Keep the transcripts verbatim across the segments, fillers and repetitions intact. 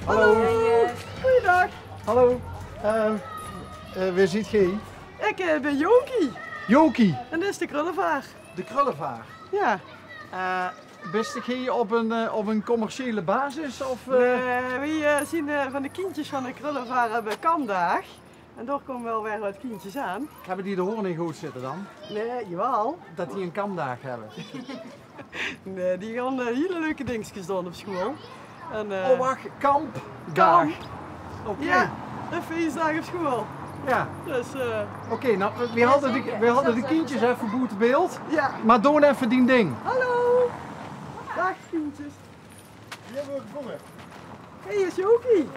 Hallo. Hallo. Goeiedag. Hallo. Eh, eh, wae zeet geer? Ik, eh, bin Jokie. Jokie. En dit is de krullevaar. De krullevaar? Ja. Eh, bis geer op een, eh, op een commerciële basis, of, eh? Nee, weej, eh, zien, eh, van de kindjes van de krullevaar hebbe kamdaag. En dao kome wel weer wat kindjes aan. Hebbe die de hoorn neet good zitte dan? Nee, jawel. Dat die een kamdaag hebbe? Nee, die gaon, eh, hiele leuke dingskes doon op school. En, eh, oh, wach, kampdaag. Kamp. Oké. Ja, de feesdaag op school. Ja. Dus, eh, oké, nou, we hadden de, we hadden de kindjes effe boete beeld. Ja. Maar doon effe dien ding. Hallo. Dag, kindjes. Hey, is Jokie.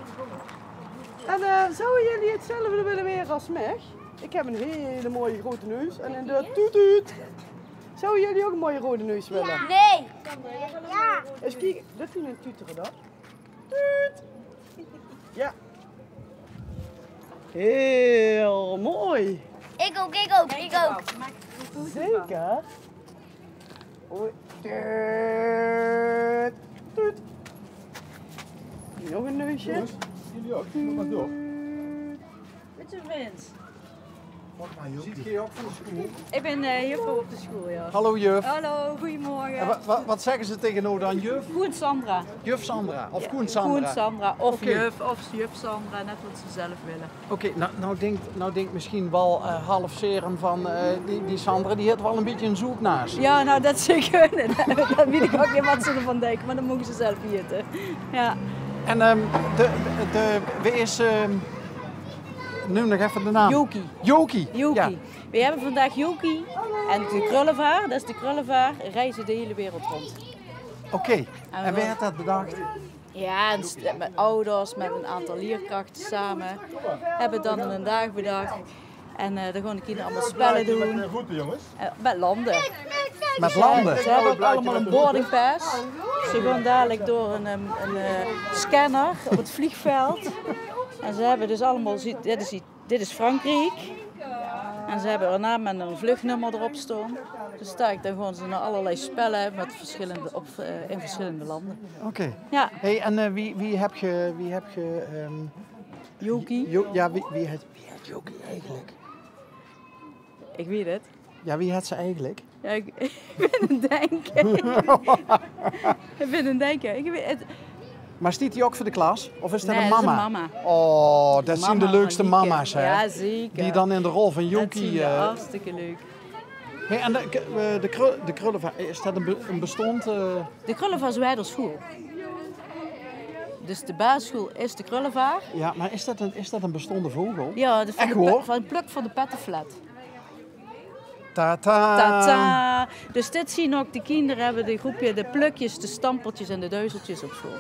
En, eh, zouwe jullie hetzelfde willen weer als mich? Ik heb een hele mooie grote neus en een de toet toet. Zouden jullie ook een mooie rode neus willen? Nee. Ja. Eens kijken, dat zien een tutere dan. Tuut. Ja. Heel mooi. Ik ook, ik ook, ik ook. Zeker. Oei. Tuut. Tuut. Nog een neusje. Jongens, jullie ook. Kom maar door. Weet je, Vince? Ziet geer ook van de school? Ik ben, eh, juffrouw op de school, ja. Hallo, juf. Hallo, goedemorgen. En wa-, wa-, wat zeggen ze tegen u dan, juf? Koen Sandra. Juf Sandra, of Koen Sandra? Koen Sandra, of juf, of juf Sandra, net wat ze zelf willen. Oké, nou, nou denkt, nou denkt misschien wel, eh, half Serum van, eh, die, die Sandra, die heeft wel een beetje een zoeknaas. Ja, nou, dat zou kunnen. Dat weet ik ook niet wat ze ervan denken, maar dat mogen ze zelf weten. Ja. En, ehm, de, de, de, wie is, ehm, neum nog even de naam. Jokie. Jokie. Jokie. Ja. We hebben vandaag Jokie en de krullevaar, dat is de krullevaar, reizen de hele wereld rond. Oké. En wie heeft dat bedacht? Ja, en st-, met ouders, met een aantal leerkrachten samen, hebben dan een dag bedacht. En, eh, dan gaan de kinderen allemaal spellen doen. Eh, met landen. Met landen? Ze hebben ook allemaal een boardingpass. Ze gaan dadelijk door een, een, een, eh, scanner op het vliegveld. En ze hebben dus allemaal, zie-, dit is, dit is Frankrijk. En ze hebben hun naam en een vluchtnummer erop staan. Dus daar, dan gaan ze naar allerlei spellen met verschillende, op, eh, in verschillende landen. Oké. Ja. Hey, en, eh, wie, wie heb je, wie heb je, ehm, Jokie? Jo-, ja, wie, wie het, wie het Jokie eigenlijk? Ik weet het. Ja, wie het ze eigenlijk? Ja, ik, ik ben aan het denken. Ik ben aan het denken. Ik weet het. Maar stiet die ook voor de klas? Of is dat een mama? Nee, dat is een mama. Oh, dat zijn de leukste mama's, hè? Ja, zeker. Die dan in de rol van Jokie, eh, hartstikke leuk. Hey, en de, k-, eh, de krul-, de krullevaar, is dat een be-, een bestond, eh? De krullevaar is weer de school. Dus de basisschool is de krullevaar. Ja, maar is dat een, is dat een bestonden vogel? Ja, dat is van de pe-, van Pluk van de Pettenflat. Tata! Tata! Dus dit zien ook de kinderen, hebben de groepje de Plukjes, de Stampertjes en de Duizeltjes op school.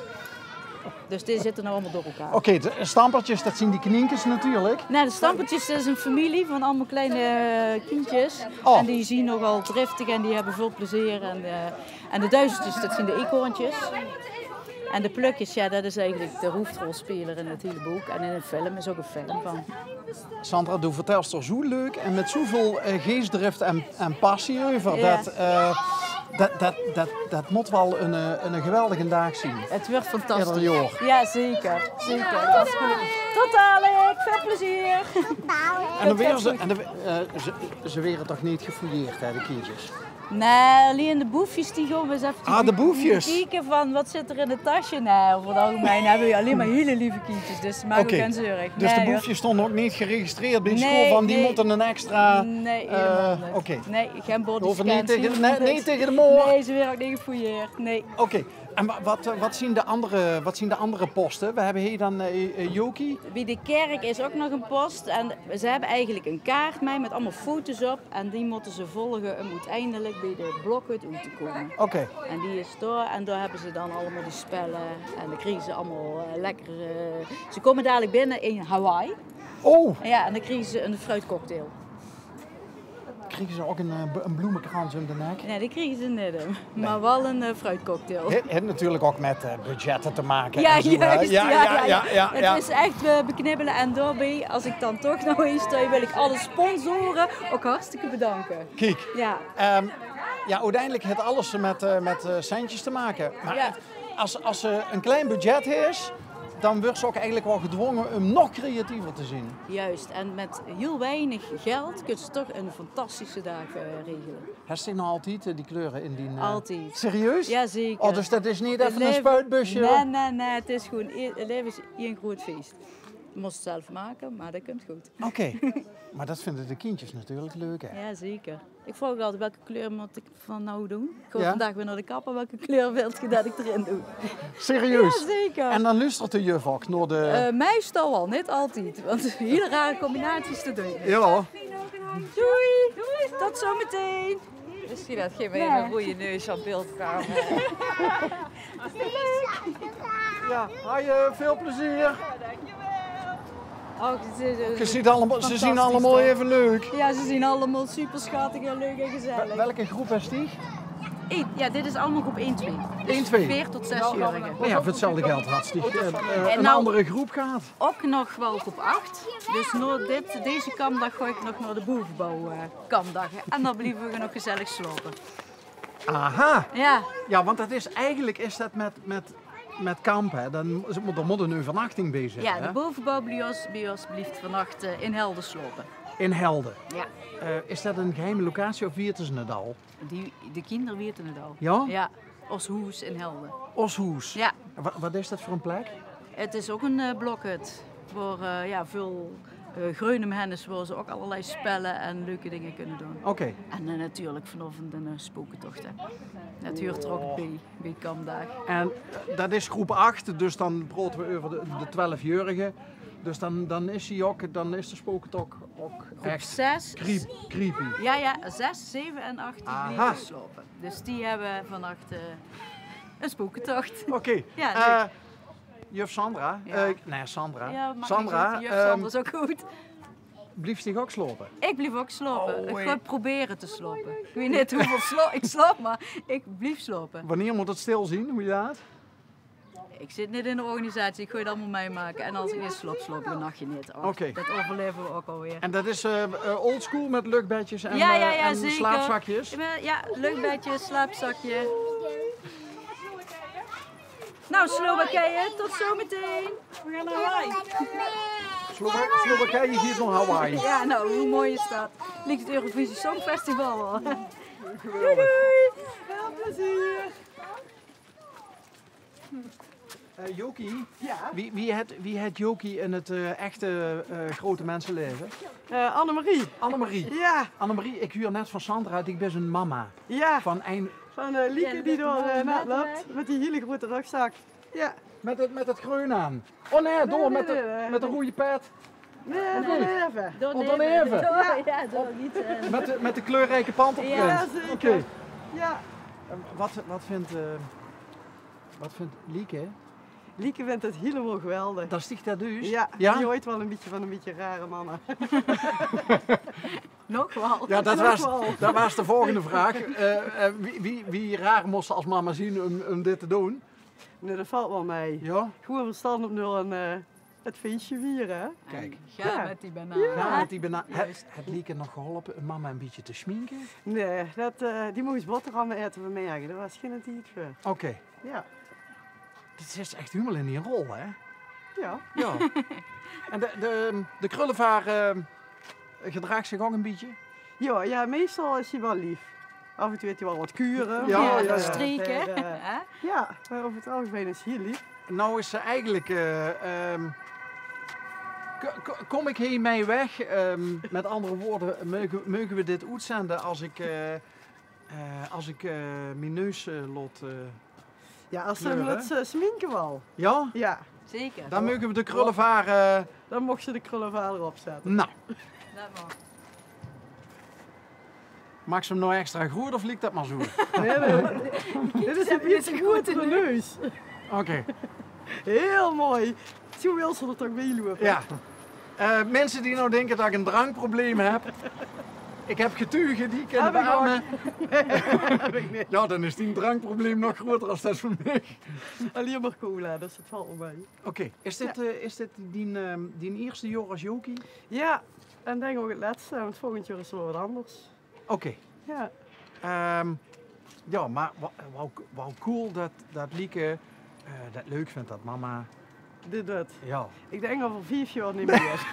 Dus die zitten nou allemaal door elkaar. Oké, de Stampertjes, dat zijn die kninkers natuurlijk. Nee, de Stampertjes, dat is een familie van allemaal kleine kindjes. Oh. En die zien nogal driftig en die hebben veel plezier. En, eh, en de Duizeltjes, dat zijn de eekhoorntjes. En de Plukjes, ja, dat is eigenlijk de hoofdrolspeler in het hele boek. En in de film is ook een film van. Sandra, doe vertèls d'r zoe leuk en mit zoeväöl, eh, geesdrif en, en passie euver. Ja. Det, eh, det, det, det, det mót waal ein, eh, ein geweldige daag zeen. Het wordt fantastisch. Eder jaor. Ja, zeker. Zeker. Dat is goed. Tot dadelijk. Veel plezier. En dan waere ze, en dan, eh, ze, ze waere toch neet gefouilleerd, hè, de kindjes? Nee, allein de boefjes die gaon we eens even kieke van, wat zit er in het tasje? Nee, over het algemeen hebben we alleen maar hele lieve kindjes, dus maak u geen zorg. Oké. Dus de boefjes stonden ook niet geregistreerd bij school van, die moeten een extra... Nee, helemaal niet. Oké. Nee, geen bodyscan. Hoeven niet tegen, nee, niet tegen de moor. Nee, ze worden ook niet gefouilleerd. Nee. Oké. En wa-, wat, eh, wat zien de andere, wat zien de andere posten? We hebben hier dan, eh, eh, Jokie. Bij de kerk is ook nog een post. En ze hebben eigenlijk een kaart mee met allemaal foto's op. En die moeten ze volgen om uiteindelijk bij de blokhut uit te komen. Oké. En die is daar. En daar hebben ze dan allemaal die spellen. En dan krijgen ze allemaal, eh, lekker, eh, ze komen dadelijk binnen in Hawaï. Oh! Ja, en dan krijgen ze een fruitcocktail. Kriege ze ook een, eh, b-, een bloemenkrans om de nek? Nee, die kriege ze neet, um. Nee. Maar wel een, eh, fruitcocktail. Het, het natuurlijk ook met, eh, budgetten te maken en zo, hè? Ja, juist. Ja, ja, ja. Het is echt, eh, beknibbelen. En daarbij, als ik dan toch nog eens sta, wil ik alle sponsoren ook hartstikke bedanken. Kiek. Ja. Ehm, ja, uiteindelijk heeft alles met, eh, met, eh, centjes te maken. Maar het, als, als er een klein budget is, Dan wuuers se ouch eigelik waal gedwónge um nog creatiever te zien. Juist, en mit hiel weinig geld kins se toch 'ne fantastische daag, eh, regele. Hes se nog altied, eh, die kleure in die, eh... Altied. Serieus? Jao, zeker. Oh, dus det is neet effe e spuitbusje? Nae, nae, nae, 't is gewoen, e-, 't laeve is ein groeat fees. Mós 't zelf make, mer det kump good. Oké. Mer det vinde de kindjes natuurlik leuk, hè? Jao, zeker. Ich vraog altied: "Welke kleur mót ich van noe doon? Ich gaon vandaag weer nao de kapper. Welke kleur wilt geer det ich d'rin doon?" Serieus? Jao, zeker. En dan luustert de juf ouch nao de... Eh, meistal waal, neet altied. Want hiel rare combinaties te doon. Jao. Doei. Doei. Tot zometeen. Mesjien det geer mich 'ne roeje neus aan beeld kómme. Jao, hoi, eh, väöl plezeer. Och, ze zien allemaol, ze zien allemaol effe leuk. Jao, ze zien allemaol super schattig en leuk en gezellig. Welke groep is die? Jao, dit is allemaol groep ein, twee. Dus ein, twee. Veer tot zes jaorige. Jao, veur 'tzelfde geld hartstikke, eh, eh, en ein anger groep gehad. Ouch nog waal groep ach. Dus nao dit, deze kampdaag gaon ich nog nao de bovebouw, eh, kampdaag. En dan blieve v'r nog gezellig slaope. Aha. Jao. Jao, want det is, eigelik is det mit, mit, mit kamp, hè. Dan mót, d'r mót 'n euvernachting bie zitte, hè? Jao, de bovebouw bie ós, bie ós blief vannach, eh, in Helde slaope. In Helde? Jao. Eh, is det 'n geheime locatie of weite ze 't al? Die, de kinder weite 't al. Jao? Jao, ós hoes in Helde. Ós hoes? Jao. Wa-, wat is det veur 'n plek? 't Is ouch 'n, eh, blokhut, wao, eh, jao, väöl, eh, greun umhaer is, wao ze ouch allerlei spelle en leuke dinger kinne doon. Oké. En, eh, natuurlik vanaovend 'n, eh, spooketoch, hè. Det huurt d'r ouch bie, bie kampdaag. En, eh, det is groep ach, dus dan praote v'r euver de, de twelfjaorige. Dus dan, dan is die ouch, dan is de spooketoch ouch ech creep-, creepy. Jao, jao, zes, zeve en ach, die blieve slaope. Dus die höbbe vannach, eh, 'ne spooketoch. Oké. Jao, leuk. Eh, juf Sandra, eh, nae, Sandra. Jao, maak neet oet. Juf Sandra is ouch good. Blief dich ouch slaope? Ich blief ouch slaope. Ich gaon probere te slaope. Ich weit neet wieväöl sla-, ich slaop, mer ich blief slaope. Wannier mót 't stil zien? Wie laat? Ich zit neet in de organisatie, ich gaon 't allemaol mitmake. En es ich neet slaop, slaop ich 'n nachje neet. Och, oké. Det euverlaeve v'r ouch alweer. En det is, eh, eh, oldschool mit luchbedjes en, eh, en slaapzakjes? Jao, jao, zeker. Jao, luchbedje, slaapzakje. Nou, Slowakije, tot zometeen. V'r gaon nao Hawaï. Slowa-, Slowakije geit nao Hawaï. Jao, nou, wie mooi is det? Liek 't Eurovisie Songfestival waal. Geweldig. Doei, doei. Väöl plezeer. Eh, Jokie, wie, wie hèt, wie hèt Jokie in 't, eh, echte, eh, grote menselaeve? Eh, Annemarie. Annemarie. Jao. Annemarie, ich huur net van Sandra, dich bis 'n mama. Jao. Van ein... Van, eh, Lieke, die dao, eh, net löp, mit die hiele groete rögzak. Jao. Mit 't, mit 't greun aan. Oh nae, dao mit de, mit de roeje pet. Nae, dao neve. Oh, dao neve. Jao. Jao, dao neet, eh. Mit de, mit de kleurrieke panterprins. Jao, zeker. Oké. Jao. En wat, wat vindj, eh, wat vindj Lieke? Lieke vindj 't hielemaol geweldig. Det is dich det dus? Jao, die hoolt waal e bietje van e bietje rare mama. Nog waal. Jao, det waas, det waas de volgende vraog. Eh, eh, wie, wie, wie raar mós se es mama zien um, um dit te doon? Nae, det vèlt waal mei. Jao? Gewoen verstand op nul en, eh, 't feesje viere, hè? Kiek. En gaon mit die banaan. Gaon mit die banaan. Juist. Hèt, hèt Lieke nog geholpe um mama e bietje te sjminke? Nae, det, eh, die mós boterhamme aete vanmorge. Dao waas geine tied veur. Oké. Jao. Dit is ech hielemaol in die rol, hè? Jao. Jao. En de, de, de krullevaar, eh, gedraag zich ouch e bietje? Jao, jao, meistal is 'r waal leef. Aaf en toe haet 'r waal wat kure. Jao, jao, jao. Streke, hè? Jao, mer euver 't algemein is 'r hiel leef. Nou is ze eigelik, eh, ehm, k-, k-, kóm ich hie mei weg? Ehm, mit anger wäörd, meuge, meuge v'r dit oetzende es ich, eh, eh, es ich, eh, mien neus, eh, laot, eh, Jao, es ze 'm kleure? Laot, eh, sjminke waal. Jao? Jao. Zeker. Dan meuge v'r de krullevaar, eh, Dan moogs se de krullevaar d'rop zètte. Nou. Det maag. Maaks se 'm nou extra groeat of liek det mer zoe? Nae, nae. Dit is 'n ietste groeatere neus. Oké. Hiel mooi. Zoe wils se d'r toch bie loupe. Jao. Eh, minse die nou dinke det ich ein drankprobleem höb. Ich höb getuge die ich kin beame. Höb ich ouch. Nae, höb ich neet. Jao, dan is dien drankprobleem nog groeater es det van mich. Allein mer cola, dus 't vèlt waal mei. Oké, is dit, eh, is dit dien, ehm, dien ierste jaor es Jokie? Jao, en dink ouch 't lètste, want volgend jaor is 't waal get angers. Oké. Jao. Ehm, jao, mer wa-, waal, waal cool det, det Lieke, eh, det leuk vindj det mama Dit doet. Ja. Ik denk over vief jaar niet meer.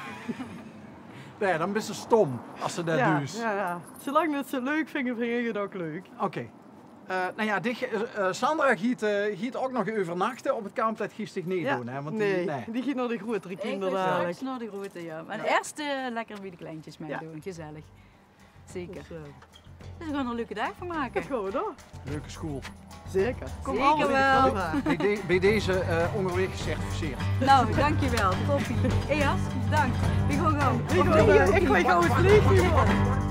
Nee, dan bist se stom as se det Ja, duus. ja, ja. Zolang det ze het leuk vinden, vind ik het ook leuk. Oké. Eh, nou ja, dich, eh, Sandra giet, eh, giet ook nog euvernachte op het kamp. Det gies dich niet Ja, doen, hè? Want nee, die, nee. Die giet naar de grotere Ik kinderen wil dadelijk. Straks naar de grote, ja. Maar eerst eh, lekker bij de kleintjes meedoen, gezellig. Zeker. Dus, eh, Dus we gaan er een leuke dag van maken. Gaan we door? Leuke school. Zeker. Kom Zeker allemaal wel. Bij de Bij, de- bij deze eh, onderweg gecertificeerd. Nou, dankjewel. Toppie. Hey Jas, bedankt. Ik wil gewoon. Ik wil, ik wil gewoon het vliegen, joh.